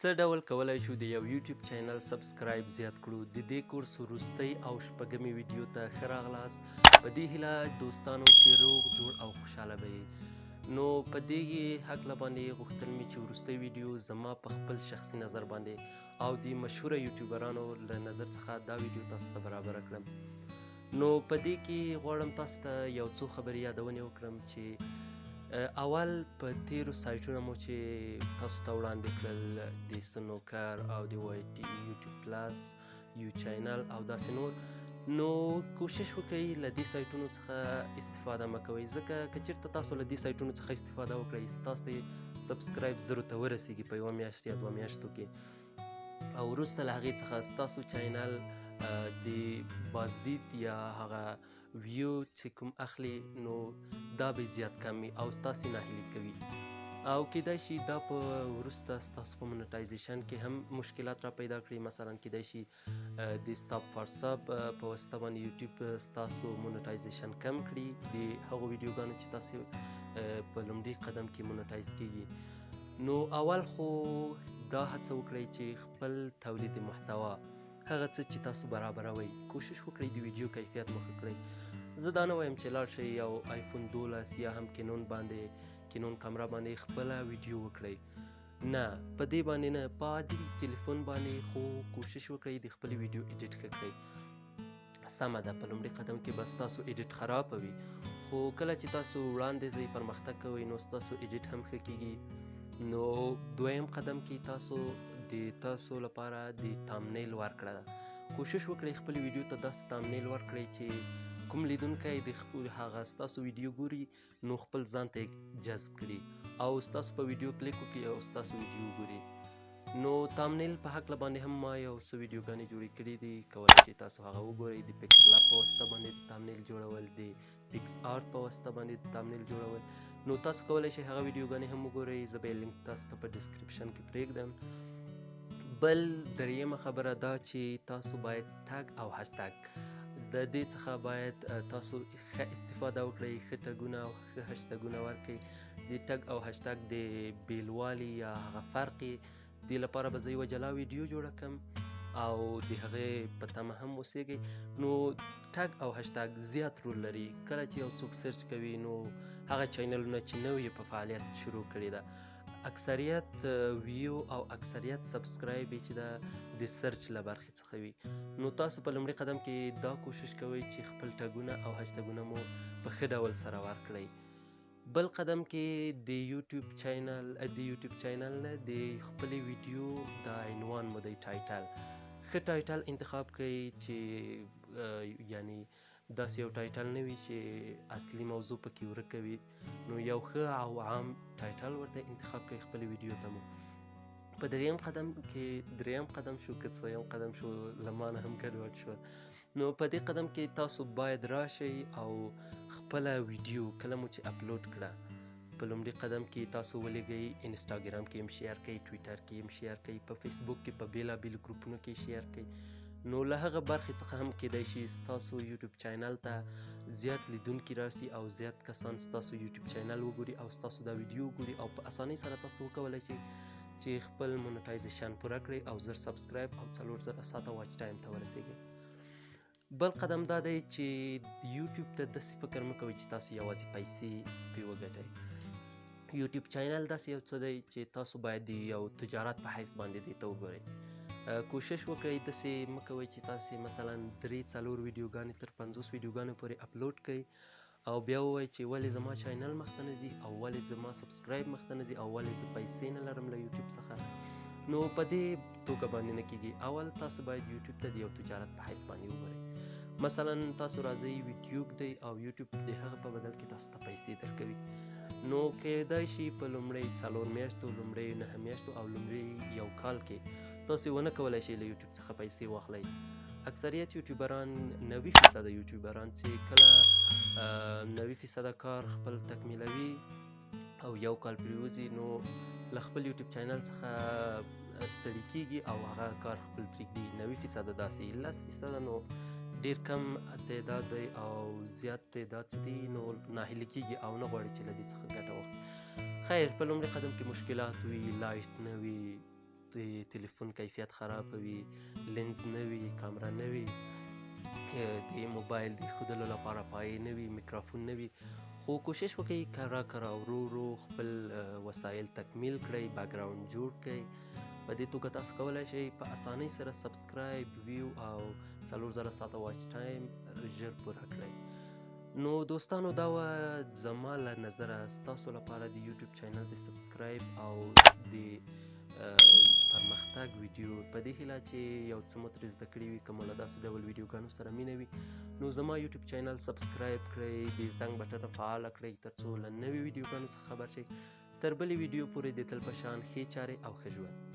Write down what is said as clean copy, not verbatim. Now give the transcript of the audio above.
څه ډول کولای شو د یو یوټیوب چینل subscribe زیات کړو؟ د دې کورس وروستۍ او شپږمې ویډیو ته ښه راغلاست. په دې هیله دوستانو چې روغ جوړ او خوشحاله به یې. نو په دې هکله باندې غوښتل مې چې وروستۍ ویډیو زما په خپل شخصي نظر باندې او د مشهوره یوټیوبرانو له نظر څخه دا ویډیو تاسو ته برابره کړم. نو په دې کې غواړم تاسو ته یو څو خبرې یادونې وکړم چې اول په تیرو سایټونه مو چې تاسو ته وړاندې کړل، د سنوکر او د وای ټي یوټیوب پلس، یو چینل او داسې نور، نو کوشش وکړئ له دې سایټونو څخه استفاده مه کوئ، ځکه که چېرته تاسو له دې سایټونو څخه استفاده وکړئ ستاسې subscribe زرو ته ورسیږي په یوه میاشت یا دوه میاشتو کې، او وروسته له هغې څخه ستاسو چینل د بازدید یا هغه view چې کوم اخلي نو دا به زیات کم وي او تاسې ناهیلي کوي، او کیدای شي دا په وروسته ستاسو په monetization کې هم مشکلات را پیدا کړي. مثلا کیدای شي د sub for sub په واسطه باندې یوټیوب ستاسو monetization کم کړي د هغو ویډیوګانو چې تاسو په لومړي قدم کې monetize کیږي. نو اول خو دا هڅه وکړئ چې خپل تولید محتوا، هغه څه چې تاسو برابروئ، کوشش وکړئ د ویډیو کیفیت مو ښه کړئ. زه دا نه وایم چې لاړ شئ یو آیفون 12 یا هم کینون باندې، کینون کامره باندې خپله ویډیو وکړئ، نه، په دې باندې نه، په عادي تلیفون باندې خو کوشش وکړئ د خپلې ویډیو edit ښه کړئ. سمه ده، په لومړي قدم کې به ستاسو edit خرابه وي، خو کله چې تاسو وړاندې ځئ، پرمختګ کوئ، نو ستاسو edit هم ښه کیږي. نو دویم قدم کې تاسو د تاسو لپاره د thumbnail ورکړه ده. کوشش وکړئ خپلې ویډیو ته داسې thumbnail ورکړئ چې کوم لیدونکی د خپل هغه ستاسو ویډیو ګوري نو خپل ځان ته یې جذب کړي او ستاسو په ویډیو کلیک وکړي او ستاسو ویډیو وګوري. نو thumbnail په هکله باندې هم ما یو څه ویډیوګانې جوړې کړې دي، کولی شئ تاسو هغه وګورئ. د PixelLab په واسطه باندې د thumbnail جوړول، د PicsArt په واسطه باندې د thumbnail جوړول، نو تاسو کولی شئ هغه ویډیوګانې هم وګورئ. زه به یې لینک تاسو ته په description کې پرېږدم. بل دریمه خبره دا چې تاسو باید tag او هشتګ، د دې څخه باید تاسو ښه استفاده وکړئ، ښه tag ونه او ښه هشتګونه ورکړئ. د tag او هشتګ د بیلوالي یا هغه فرق دې لپاره به زه یوه جلا ویډیو جوړه کړم او د هغې په تمه هم اوسیږئ. نو tag او هشتګ زیات رول لري. کله چې یو څوک search کوي نو هغه چینلونه چې نوې په فعالیت شروع کړې ده، اکثریت view او اکثریت subscribe یې چې ده د search له برخې څخه وي. نو تاسو په لومړي قدم کې دا کوشش کوئ چې خپل tag ونه او هشتګونه مو په ښه ډول سره ورکړئ. بل قدم کې د یوټیوب چینل، د یوټیوب چینل نه د خپلې ویډیو د عنوان مو دی title، ښه title انتخاب کړئ چې یعنی داسې یو title نه وي چې اصلي موضوع پکې ورکه وي، نو یو ښه او عام title ورته انتخاب کړئ خپلې ویډیو ته مو. په دریم قدم کې، دریم قدم شو که څویم قدم شو له ما نه هم ګډوډ شول، نو په دې قدم کې تاسو باید راشئ او خپله ویډیو کله مو چې اپلوډ کړه، په لومړي قدم کې تاسو ولیږئ، انستاګرام کې هم share کړئ، ټویټر کې هم share کړئ، په فیسبوک کې په بېلابېلو ګروپونو کې share کړئ. نو له هغه برخې څخه هم کیدای شي ستاسو یوټیوب چینل ته زیات لیدونکي راسي او زیات کسان ستاسو یوټیوب چینل وګوري او ستاسو دا ویډیو وګوري، او په اسانۍ سره تاسو وکولای شئ چې خپل monetization پوره کړئ او 1000 subscribe او 4000 ساعته watch time ته ورسیږئ. بل قدم دا دی چې یوټیوب ته داسې فکر مه کوئ چې تاسو یوازې پیسې پرې وګټئ. یوټیوب چینل داسې یو څه دی چې تاسو باید د یو تجارت په حیث باندې دې ته وګورئ. کوشش وکړئ داسې مه کوئ چې تاسې مثلا 3-4 ویډیوګانې تر 50 ویډیوګانو پورې اپلوډ کړئ او بیا ووایئ چې ولې زما چینل مخته نه ځي او ولې زما subscribe مخته نه ځي او ولې زه پیسې نه لرم له یوټیوب څخه. نو په دې توګه باندې نه کیږي. اول تاسو باید یوټیوب ته د یو تجارت په حیث باندې وګورئ. مثلا تاسو راځئ ویډیو ږدئ او یوټیوب د هغه په بدل کې تاسو ته پیسې درکوي. نو کیدای شي په لومړی 4 میاشتو، لومړی 9 میاشتو او لومړی یو کال کې تاسو ونه کولای شئ له یوټیوب څخه پیسې واخلئ. اکثریت یوټیوبران، 90% یوټیوبران چې کله 90% کار خپل تکمیلوي او یو کال پرېوځي نو له خپل یوټیوب چینل څخه ستړي کیږي او هغه کار خپل پرېږدي. 90% داسې، 10% نو ډیر کم تعداد دی او زیات تعداد چې دی نو ناهیلي کیږي او نه غواړي چې له دې څخه ګټه واخلي. خیر، په لومړي قدم کې مشکلات وي، light نه وي، د تلیفون کیفیت خراب وي، لینز نه وي، کامره نه وي، د موبایل د ښودلو لپاره پایې نه وي، میکروفون نه وي. خو کوشش وکړئ کرا کرا ورو ورو خپل وسایل تکمیل کړئ، background جوړ کړئ. په دې توګه تاسو کولای شئ په اسانۍ سره subscribe، view او 4000 ساعته watch time ژر پوره کړئ. نو دوستانو، دا وه زما له نظره ستاسو لپاره د یوټیوب channel د subscribe او د پرمختګ ویډیو، په دې هیله چې یو څه مو ترې زده کړي وي. که مو له داسې ډول ویډیوګانو سره مینه وي، نو زما یوټیوب channel subscribe کړئ، د زنګ بټن فعاله کړئ، ترڅو له نوې ویډیوګانو څخه خبر شئ. تر بلې ویډیو پورې د تل په شان ښې چارې او ښه ژوند.